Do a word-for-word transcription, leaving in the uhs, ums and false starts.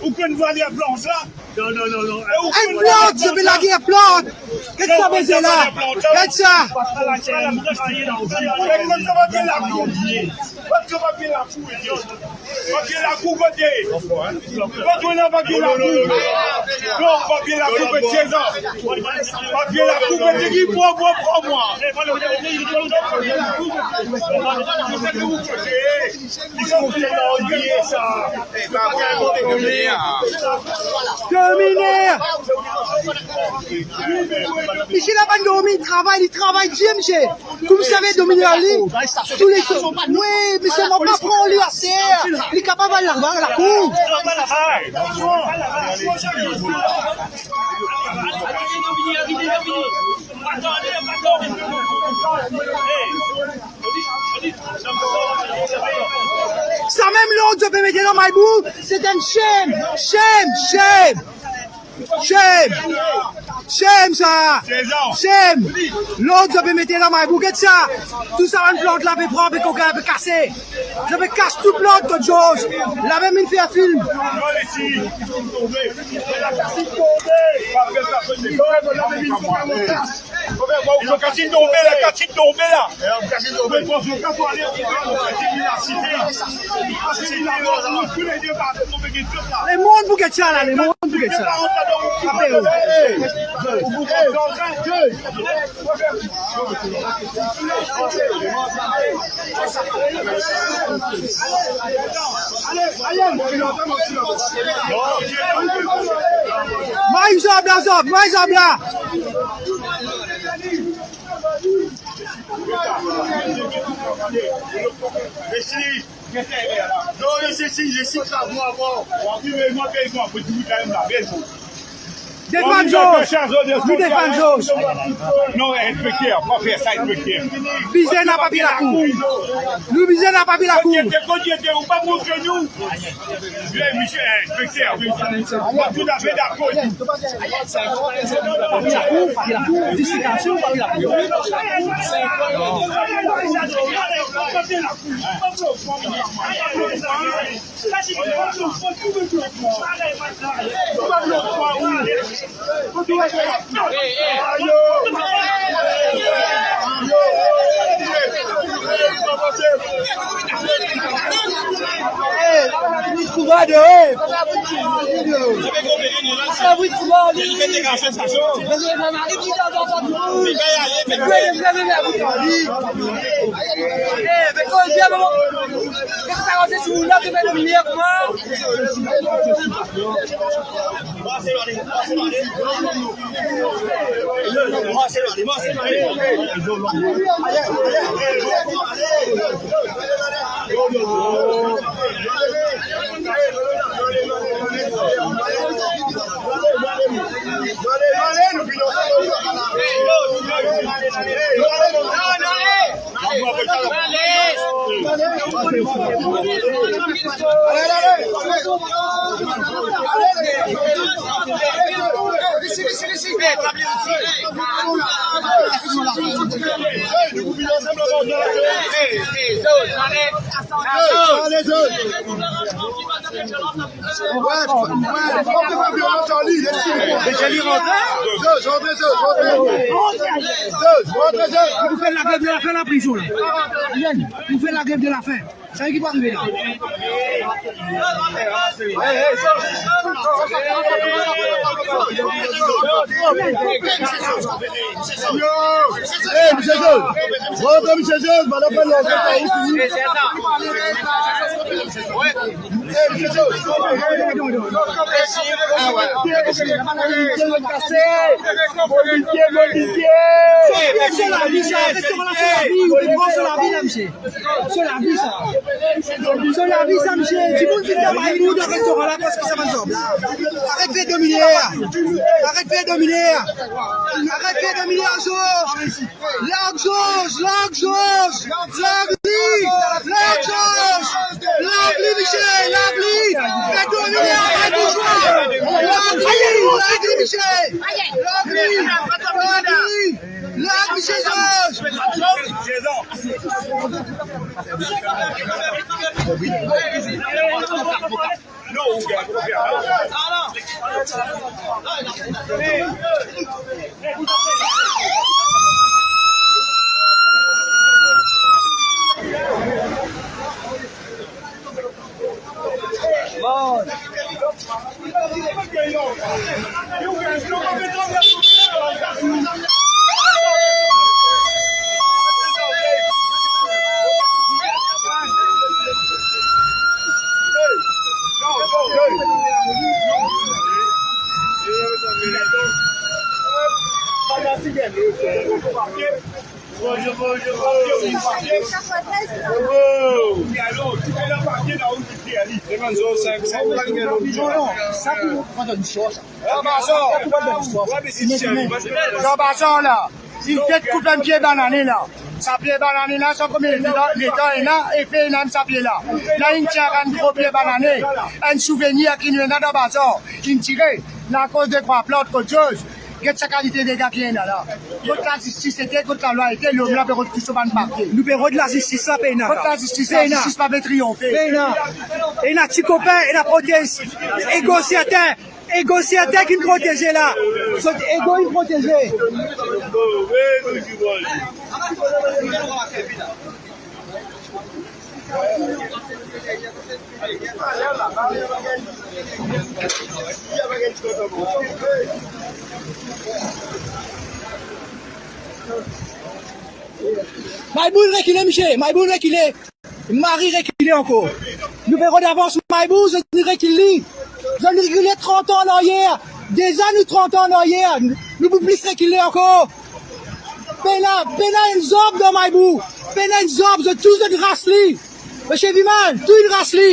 Ou konn vwar la plant la? Non, non, non, non. E ou konn vwar la plant la? Enn plant, zot pe lage enn plant. Get sa beze la. Get sa. Kot sa pa gagn lakou? Kot sa pa gagn lakou? Papie lakou kote? Kot ou ena papie lakou? Non, papie lakou pe sez an. Papie lakou pe degi pou, pou, pou mwa. Dominer! Misie la pa dormi, li travay, li travay dir, misie. Koumsa ve dominer li, tou le so-, wi, misie, mo pa pran li aster. Li kapav al laba, lakour. Samem lord zot pe mete dan Maybou, se enn shem, shem, shem. Shem! Shem sa! Shem! Lord zot pe mete dan Maybou, get sa! Tou sa bann plant la pe pran, pe kokin, pe kase. Zot pe kas tou plant kot Georges. Lamem inn fer film. Ou kasin tonbe la, kasin tonbe la. Lemonn pou get sa la, lemonn pou get sa. Ape, oh. May zab la, zab, may zab la. Mesi. Non, mesi, si, mesi, sa bon, bon. Defann Georges. Nou defann Georges. Non, inspekter, pa fer sa, inspekter. Bizin ena papie lakour. Nou bizin ena papie lakour. Kote, kote, ou pa montre nou. Wi, misie inspekter, wi. Mwa toutafe dakor. Lakour, papie lakour, distrikasyon, papie lakour. Nou fer lagrev de lafin, laprizon la. Nou fer lagrev de lafin. Sa ki pou arive la? Eh, misie Georges. Rantre, misie Georges, madam, pa lanse par isi. Eh, misie Georges. Polisie, polisie. Misie, misie. Misie, misie. So lavi sa. So lavi sa, misie. Dimoun vinn dan Maybou dan restoran la, parski sa bann zab la. Aret fer dominer. Aret fer dominer. Aret fer dominer, Georges. Larg Georges, larg Georges. Larg li. Larg Georges. Larg li, misie. Larg li. Fer dominer, fer dominer. Larg li, larg li, misie. Larg li. Larg li. Larg, misie, Jean Bazar, Jean Bazar la, li fek koup enn pie banane la. Sa pie banane la, sa konbien letan, letan ena, e pena enn sa pie la. La inn tir enn gro pie banane, enn souvenir ki nou ena dan bazar, inn tire, lakoz de trwa plant kot zoz. Get sa kalite dega ki ena la. Kot lazistis ete, kot lalwa ete, lom la pe rod tou so bann papie. Nou pe rod lazistis la, pena. Kot lazistis, pena. Lazistis pa pe triyonfe. Pena. Ena ti kopin, ena protez. Ego serten, ego serten ki proteze la. Zot ego inn proteze. Maybou rekile, misie, Maybou rekile. Marie rekile ankor. Nou pe rod avans Maybou, zot inn rekil li. Zot inn rekil li trant an an aryer. Deza nou trant an an aryer. Nou pou plis rekile ankor. Pena, pena enn zarb dan Maybou. Pena enn zarb, zot tou zot ras li. Misie Vimal, tou inn ras li.